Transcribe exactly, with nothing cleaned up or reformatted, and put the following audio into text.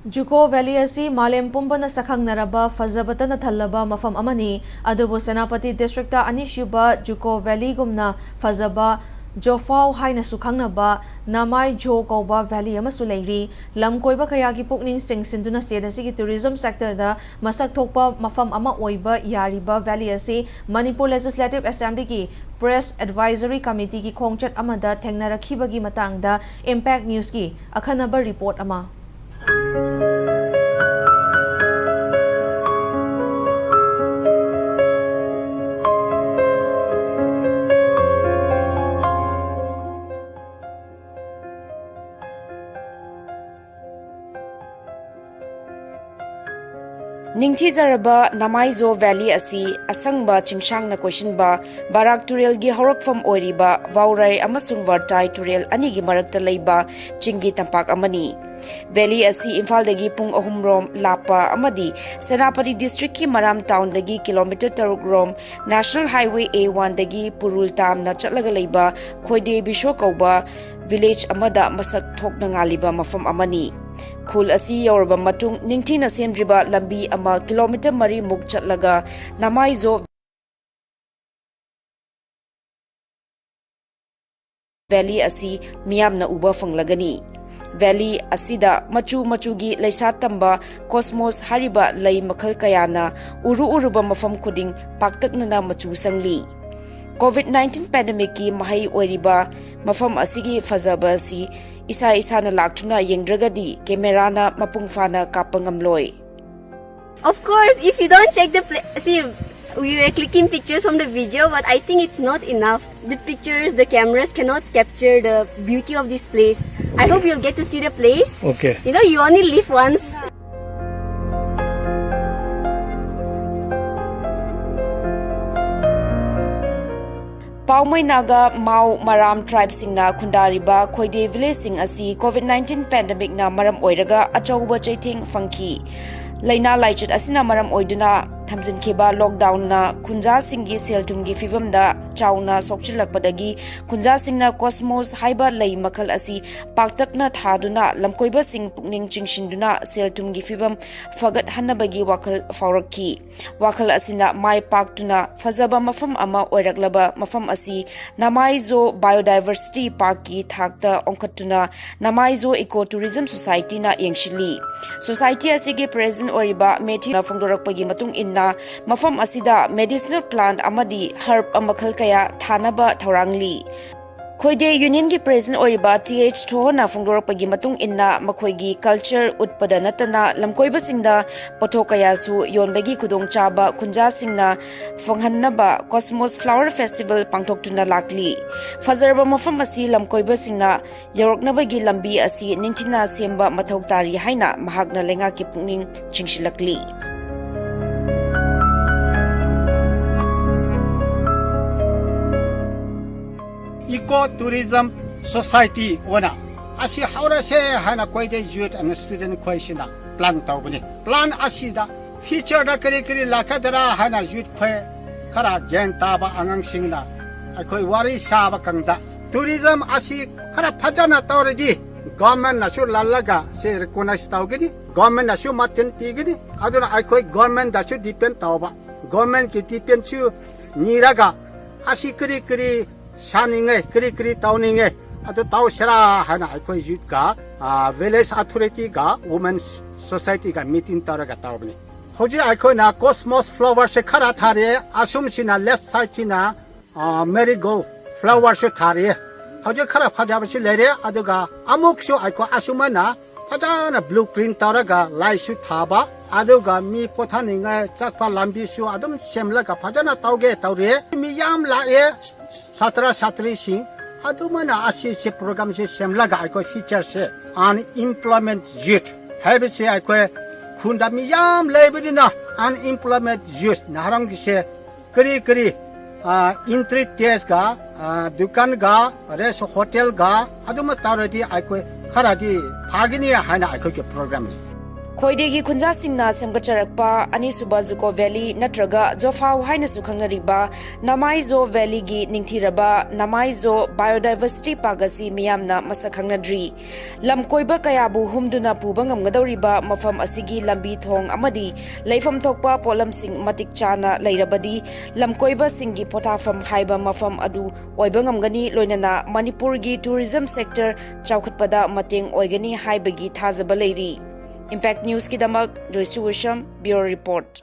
ꯖꯨꯀꯣ valley ꯑꯁꯤ ꯃꯥꯂꯦꯝ ꯄꯨꯝꯕꯅ ꯁꯛꯈꯪꯅꯔꯕ ꯐꯖꯕꯇꯅ ꯊꯜꯂꯕ ꯃꯐꯝ ꯑꯃꯅꯤ꯫ ꯑꯗꯨꯕꯨ ꯁꯦꯅꯥꯄꯇꯤ ꯗꯤꯁꯇ꯭ꯔꯤꯛꯇ ꯑꯅꯤꯁꯨꯕ ꯖꯨꯀꯣ ꯚꯦꯂꯤꯒꯨꯝꯅ ꯐꯖꯕ ꯖꯣꯐꯥꯎ ꯍꯥꯏꯅꯁꯨ ꯈꯪꯅꯕ ꯅꯃꯥꯏ ꯖꯣ ꯀꯧꯕ ꯚꯦꯂꯤ ꯑꯃꯁꯨ ꯂꯩꯔꯤ꯫ ꯂꯝ ꯀꯣꯏꯕ ꯀꯌꯥꯒꯤ ꯄꯨꯛꯅꯤꯡ ꯆꯤꯡꯁꯤꯟꯗꯨꯅ ꯁ꯭ꯇꯦꯠ ꯑꯁꯤꯒꯤ ꯇꯨꯔꯤꯖꯝ ꯁꯦꯛꯇꯔꯗ ꯃꯁꯛ ꯊꯣꯛꯄ ꯃꯐꯝ ꯑꯃ ꯑꯣꯏꯕ ꯌꯥꯔꯤꯕ ꯚꯦꯂꯤ ꯑꯁꯤ ꯃꯅꯤꯄꯨꯔ ꯂꯦꯖꯤꯁꯂꯦꯇꯤꯚ ꯑꯦꯁꯦꯝꯕ꯭ꯂꯤꯒꯤ ꯄ꯭ꯔꯦꯁ ꯑꯦꯗꯚꯥꯏꯖꯔꯤ ꯀꯃꯤꯇꯤꯒꯤ ꯈꯣꯡꯆꯠ ꯑꯃꯗ ꯊꯦꯡꯅꯔꯛꯈꯤꯕꯒꯤ ꯃꯇꯥꯡꯗ ꯏꯝꯄꯦꯛ ꯅ꯭ꯌꯨꯁꯀꯤ ꯑꯈꯟꯅꯕ ꯔꯤꯄꯣꯔꯠ ꯑꯃ꯫ ꯅꯤꯡꯊꯤꯖꯔꯕ ꯅꯃꯥꯏꯖꯣ ꯚꯦꯂꯤ ꯑꯁꯤ ꯑꯁꯪꯕ ꯆꯤꯡꯁꯥꯡꯅ ꯀꯣꯏꯁꯤꯟꯕ ꯕꯔꯥꯛ ꯇꯨꯔꯦꯜꯒꯤ ꯍꯧꯔꯛꯐꯝ ꯑꯣꯏꯔꯤꯕ ꯋꯥꯎꯔꯥꯏ ꯑꯃꯁꯨꯡ ꯋꯥꯔꯇꯥꯏ ꯇꯨꯔꯦꯜ ꯑꯅꯤꯒꯤ ꯃꯔꯛꯇ ꯂꯩꯕ ꯆꯤꯡꯒꯤ ꯇꯝꯄꯥꯛ ꯑꯃꯅꯤ꯫ ꯚꯦꯂꯤ ꯑꯁꯤ ꯏꯝꯐꯥꯜꯗꯒꯤ ꯄꯨꯡ ꯑꯍꯨꯝ ꯔꯣꯝ ꯂꯥꯞꯄ ꯑꯃꯗꯤ ꯁꯦꯅꯥꯄꯇꯤ ꯗꯤꯁꯇ꯭ꯔꯤꯛꯀꯤ ꯃꯔꯥꯝ ꯇꯥꯎꯟꯗꯒꯤ ꯀꯤꯂꯣꯃꯤꯇꯔ ꯇꯔꯨꯛ ꯔꯣꯝ ꯅꯦꯁꯅꯦꯜ ꯍꯥꯏꯋꯦ ꯑꯦ ꯋꯥꯟꯗꯒꯤ ꯄꯨꯔꯨꯜ ꯇꯥꯝꯅ ꯆꯠꯂꯒ ꯂꯩꯕ ꯈꯣꯏꯗꯦ ꯕꯤꯁꯣ ꯀꯧꯕ ꯚꯤꯂꯦꯖ ꯑꯃꯗ ꯃꯁꯛ ꯊꯣꯛꯅ ꯉꯥꯜꯂꯤꯕ ꯃꯐꯝ ꯑꯃꯅꯤ꯫ ꯈꯨꯜ ꯑꯁꯤ ꯌꯧꯔꯕ ꯃꯇꯨꯡ ꯅꯤꯡꯊꯤꯅ ꯁꯦꯝꯗ꯭ꯔꯤꯕ ꯂꯝꯕꯤ ꯑꯃ ꯀꯤꯂꯣꯃꯤꯇꯔ ꯃꯔꯤꯃꯨꯛ ꯆꯠꯂꯒ ꯅꯃꯥꯏꯖꯣ ꯚꯦꯂꯤ ꯑꯁꯤ ꯃꯤꯌꯥꯝꯅ ꯎꯕ ꯐꯪꯂꯒꯅꯤ꯫ ꯚꯦꯂꯤ ꯑꯁꯤꯗ ꯃꯆꯨ ꯃꯆꯨꯒꯤ ꯂꯩꯁꯥꯠ ꯇꯝꯕ ꯀꯣꯁꯃꯣꯁ ꯍꯥꯏꯔꯤꯕ ꯂꯩ ꯃꯈꯜ ꯀꯌꯥꯅ ꯎꯔꯨ ꯎꯔꯨꯕ ꯃꯐꯝ ꯈꯨꯗꯤꯡ ꯄꯥꯛꯇꯛꯅꯅ ꯃꯆꯨ ꯁꯪꯂꯤ꯫ ꯀꯣꯚꯤꯗ ꯅꯥꯏꯟꯇꯤꯟ ꯄꯦꯟꯗꯦꯃꯤꯛꯀꯤ ꯃꯍꯩ ꯑꯣꯏꯔꯤꯕ ꯃꯐꯝ ꯑꯁꯤꯒꯤ ꯐꯖꯕ ꯑꯁꯤ ꯏꯁꯥ ꯏꯁꯥꯅ ꯂꯥꯛꯇꯨꯅ ꯌꯦꯡꯗ꯭ꯔꯒꯗꯤ ꯀꯦꯃꯦꯔꯥꯅ ꯃꯄꯨꯡ ꯐꯥꯅ ꯀꯥꯞꯄ ꯉꯝꯂꯣꯏ꯫ Of course, if you don't check the place, see, we were clicking pictures from the video, but I think it's not enough. The pictures, the cameras cannot capture the beauty of this place. I hope you'll get to see the place. Okay. You know, you only live once. ꯄꯥꯎꯃꯩ Naga, ꯃꯥꯎ, ꯃꯔꯥꯝ ꯇ꯭ꯔꯥꯏꯕꯁꯤꯡꯅ ꯈꯨꯟꯗꯥꯔꯤꯕ ꯈꯣꯏꯗꯦ ꯚꯤꯂꯦꯖꯁꯤꯡ ꯑꯁꯤ COVID nineteen ꯄꯦꯟꯗꯦꯃꯤꯛꯅ ꯃꯔꯝ ꯑꯣꯏꯔꯒ ꯑꯆꯧꯕ ꯆꯩꯊꯦꯡ ꯐꯪꯈꯤ꯫ ꯂꯥꯏꯅꯥ ꯂꯥꯏꯆꯠ ꯑꯁꯤꯅ ꯃꯔꯝ ꯑꯣꯏꯗꯨꯅ ꯊꯝꯖꯤꯟꯈꯤꯕ ꯂꯣꯛꯗꯥꯎꯟꯅ ꯈꯨꯟꯖꯥꯁꯤꯡꯒꯤ ꯁꯦꯜ ꯊꯨꯝꯒꯤ ꯐꯤꯕꯝꯗ ꯆꯥꯎꯅ ꯁꯣꯛꯆꯤꯜꯂꯛꯄꯗꯒꯤ ꯈꯨꯟꯖꯥꯁꯤꯡꯅ ꯀꯣꯁꯃꯣꯁ ꯍꯥꯏꯕ ꯂꯩ ꯃꯈꯜ ꯑꯁꯤ ꯄꯥꯛꯇꯛꯅ ꯊꯥꯗꯨꯅ ꯂꯝꯀꯣꯏꯕꯁꯤꯡ ꯄꯨꯛꯅꯤꯡ ꯆꯤꯡꯁꯤꯟꯗꯨꯅ ꯁꯦꯜ ꯊꯨꯝꯒꯤ ꯐꯤꯕꯝ ꯐꯒꯠꯍꯟꯅꯕꯒꯤ ꯋꯥꯈꯜ ꯐꯥꯎꯔꯛꯈꯤ꯫ ꯋꯥꯈꯜ ꯑꯁꯤꯅ ꯃꯥꯏ ꯄꯥꯛꯇꯨꯅ ꯐꯖꯕ ꯃꯐꯝ ꯑꯃ ꯑꯣꯏꯔꯛꯂꯕ ꯃꯐꯝ ꯑꯁꯤ ꯅꯃꯥꯏꯖꯣ ꯕꯥꯏꯑꯣꯗꯥꯏꯚꯔꯁꯤꯇꯤ ꯄꯥꯔꯛꯀꯤ ꯊꯥꯛꯇ ꯑꯣꯟꯈꯠꯇꯨꯅ ꯅꯃꯥꯏꯖꯣ ꯏꯀꯣ ꯇꯨꯔꯤꯖꯝ ꯁꯣꯁꯥꯏꯇꯤꯅ ꯌꯦꯡꯁꯤꯜꯂꯤ꯫ ꯁꯣꯁꯥꯏꯇꯤ ꯑꯁꯤꯒꯤ ꯄ꯭ꯔꯦꯁꯤꯗꯦꯟꯠ ꯑꯣꯏꯔꯤꯕ ꯃꯦꯊ꯭ꯌꯨꯅ ꯐꯣꯡꯗꯣꯔꯛꯄꯒꯤ ꯃꯇꯨꯡ ꯏꯟꯅ, ꯃꯐꯝ ꯑꯁꯤꯗ ꯃꯦꯗꯤꯁꯤꯅꯦꯜ ꯄ꯭ꯂꯥꯟꯠ ꯑꯃꯗꯤ ꯍꯔꯕ ꯃꯈꯜ ꯀꯌꯥ ꯊꯥꯅꯕ ꯊꯧꯔꯥꯡꯂꯤ꯫ ꯈꯣꯏꯗꯦ ꯌꯨꯅꯤꯌꯟꯒꯤ ꯄ꯭ꯔꯦꯁꯤꯗꯦꯟꯠ ꯑꯣꯏꯔꯤꯕ ꯇꯤ ꯑꯩꯆ ꯊꯣꯍꯣꯅ ꯐꯣꯡꯗꯣꯔꯛꯄꯒꯤ ꯃꯇꯨꯡ ꯏꯟꯅ, ꯃꯈꯣꯏꯒꯤ ꯀꯜꯆꯔ ꯎꯠꯄꯗ ꯅꯠꯇꯅ ꯂꯝꯀꯣꯏꯕꯁꯤꯡꯗ ꯄꯣꯠꯊꯣꯛ ꯀꯌꯥꯁꯨ ꯌꯣꯟꯕꯒꯤ ꯈꯨꯗꯣꯡꯆꯥꯕ ꯈꯨꯟꯖꯥꯁꯤꯡꯅ ꯐꯪꯍꯟꯅꯕ ꯀꯣꯁꯃꯣꯁ ꯐ꯭ꯂꯥꯋꯔ ꯐꯦꯁꯇꯤꯚꯦꯜ ꯄꯥꯡꯊꯣꯛꯇꯨꯅ ꯂꯥꯛꯂꯤ꯫ ꯐꯖꯔꯕ ꯃꯐꯝ ꯑꯁꯤ ꯂꯝꯀꯣꯏꯕꯁꯤꯡꯅ ꯌꯧꯔꯛꯅꯕꯒꯤ ꯂꯝꯕꯤ ꯑꯁꯤ ꯅꯤꯡꯊꯤꯅ ꯁꯦꯝꯕ ꯃꯊꯧ ꯇꯥꯔꯤ ꯍꯥꯏꯅ ꯃꯍꯥꯛꯅ ꯂꯩꯉꯥꯛꯀꯤ ꯄꯨꯛꯅꯤꯡ ꯆꯤꯡꯁꯤꯜꯂꯛꯂꯤ꯫ Eco Tourism Society ꯑꯣꯏꯅ ꯑꯁꯤ ꯍꯧꯔꯁꯦ ꯍꯥꯏꯅ ꯈꯣꯏꯗꯦ youth and student ꯈꯣꯏꯁꯤꯅ plan ꯇꯧꯕꯅꯤ꯫ Plan ꯑꯁꯤꯗ future ꯗ ꯀꯔꯤ ꯀꯔꯤ ꯂꯥꯛꯀꯗ꯭ꯔꯥ ꯍꯥꯏꯅ youth ꯈꯣꯏ ꯈꯔ ꯒ꯭ꯌꯥꯟ ꯇꯥꯕ ꯑꯉꯥꯡꯁꯤꯡꯅ ꯑꯩꯈꯣꯏ ꯋꯥꯔꯤ ꯁꯥꯕ ꯀꯥꯟꯗ, tourism ꯑꯁꯤ ꯈꯔ ꯐꯖꯅ ꯇꯧꯔꯗꯤ government ꯅꯁꯨ ꯂꯥꯜꯂꯒ ꯁꯤ recognize ꯇꯧꯒꯅꯤ, government ꯅꯁꯨ ꯃꯇꯦꯡ ꯄꯤꯒꯅꯤ꯫ ꯑꯗꯨꯅ ꯑꯩꯈꯣꯏ government ꯗꯁꯨ depend ꯇꯧꯕ, government ꯀꯤ depend ꯁꯨ ꯅꯤꯔꯒ ꯑꯁꯤ ꯀꯔꯤ ꯀꯔꯤ ꯁꯥꯅꯤꯡꯉꯦ, ꯀꯔꯤ ꯀꯔꯤ ꯇꯧꯅꯤꯡꯉꯦ, ꯑꯗꯨ ꯇꯧꯁꯤꯔꯥ ꯍꯥꯏꯅ ꯑꯩꯈꯣꯏ youth ꯀ, ꯑ, village authority ꯒ women society ꯒ meeting ꯇꯧꯔꯒ ꯇꯧꯕꯅꯤ꯫ ꯍꯧꯖꯤꯛ ꯑꯩꯈꯣꯏꯅ cosmos flower ꯁꯦ ꯈꯔ ꯊꯥꯔꯦ꯫ ꯑꯁꯨꯝꯁꯤꯅ left side ꯁꯤꯅ, ꯑ, marigold flower ꯁꯨ ꯊꯥꯔꯦ꯫ ꯍꯧꯖꯤꯛ ꯈꯔ ꯐꯖꯕꯁꯨ ꯂꯩꯔꯦ꯫ ꯑꯗꯨꯒ ꯑꯃꯨꯛꯁꯨ ꯑꯩꯈꯣꯏ ꯑꯁꯨꯃꯥꯏꯅ ꯐꯖꯅ blueprint ꯇꯧꯔꯒ ꯂꯩꯁꯨ ꯊꯥꯕ, ꯑꯗꯨꯒ ꯃꯤ ꯄꯣꯊꯥꯅꯤꯡꯉꯥꯏ ꯆꯠꯄ ꯂꯝꯕꯤꯁꯨ ꯑꯗꯨꯝ ꯁꯦꯝꯂꯒ ꯐꯖꯅ ꯇꯧꯒꯦ ꯇꯧꯔꯦ꯫ ꯃꯤ ꯌꯥꯝ ꯂꯥꯛꯑꯦ, ꯁꯥꯇ꯭ꯔ ꯁꯥꯇ꯭ꯔꯤꯁꯤꯡ꯫ ꯑꯗꯨꯃꯥꯏꯅ ꯑꯁꯤꯁꯦ program ꯁꯦ ꯁꯦꯝꯂꯒ ꯑꯩꯈꯣꯏ future ꯁꯦ unemployment youth ꯍꯥꯏꯕꯁꯦ ꯑꯩꯈꯣꯏ ꯈꯨꯟꯗ ꯃꯤ ꯌꯥꯝ ꯂꯩꯕꯅꯤꯅ unemployment youth ꯅꯍꯥꯔꯣꯜꯒꯤꯁꯦ ꯀꯔꯤ ꯀꯔꯤ, ꯑ, entry test ꯒ, ꯑ, ꯗꯨꯀꯥꯟꯒ, rest hotel ꯒ ꯑꯗꯨꯃ ꯇꯧꯔꯗꯤ ꯑꯩꯈꯣꯏ ꯈꯔꯗꯤ ꯐꯒꯅꯤ ꯍꯥꯏꯅ ꯑꯩꯈꯣꯏꯒꯤ program ꯅꯤ꯫ ꯊꯣꯏꯗꯦꯒꯤ ꯈꯨꯟꯖꯥꯁꯤꯡꯅ ꯁꯦꯝꯒꯠꯆꯔꯛꯄ ꯑꯅꯤꯁꯨꯕ ꯖꯨꯀꯣ ꯚꯦꯂꯤ ꯅꯠꯇ꯭ꯔꯒ ꯖꯣꯐꯥꯎ ꯍꯥꯏꯅꯁꯨ ꯈꯪꯅꯔꯤꯕ ꯅꯃꯥꯏꯖꯣ ꯚꯦꯂꯤꯒꯤ ꯅꯤꯡꯊꯤꯔꯕ ꯅꯃꯥꯏꯖꯣ ꯕꯥꯏꯑꯣꯗꯥꯏꯚꯔꯁꯤꯇꯤ ꯄꯥꯔꯛ ꯑꯁꯤ ꯃꯤꯌꯥꯝꯅ ꯃꯁꯛ ꯈꯪꯅꯗ꯭ꯔꯤ꯫ ꯂꯝꯀꯣꯏꯕ ꯀꯌꯥꯕꯨ ꯍꯨꯝꯗꯨꯅ ꯄꯨꯕ ꯉꯝꯒꯗꯧꯔꯤꯕ ꯃꯐꯝ ꯑꯁꯤꯒꯤ ꯂꯝꯕꯤ ꯊꯣꯡ ꯑꯃꯗꯤ ꯂꯩꯐꯝ ꯊꯣꯛꯄ ꯄꯣꯠꯂꯝꯁꯤꯡ ꯃꯇꯤꯛ ꯆꯥꯅ ꯂꯩꯔꯕꯗꯤ ꯂꯝꯀꯣꯏꯕꯁꯤꯡꯒꯤ ꯄꯣꯊꯥꯐꯝ ꯍꯥꯏꯕ ꯃꯐꯝ ꯑꯗꯨ ꯑꯣꯏꯕ ꯉꯝꯒꯅꯤ, ꯂꯣꯏꯅꯅ ꯃꯅꯤꯄꯨꯔꯒꯤ ꯇꯨꯔꯤꯖꯝ ꯁꯦꯛꯇꯔ ꯆꯥꯎꯈꯠꯄꯗ ꯃꯇꯦꯡ ꯑꯣꯏꯒꯅꯤ ꯍꯥꯏꯕꯒꯤ ꯊꯥꯖꯕ ꯂꯩꯔꯤ꯫ ꯏꯝꯄꯦꯛ ꯅ꯭ꯌꯨꯁꯀꯤꯗꯃꯛ ꯖꯣꯏꯁ꯭ꯔꯤ ꯋꯤꯁꯝ, ꯕ꯭ꯌꯨꯔꯣ ꯔꯤꯄꯣꯔꯠ꯫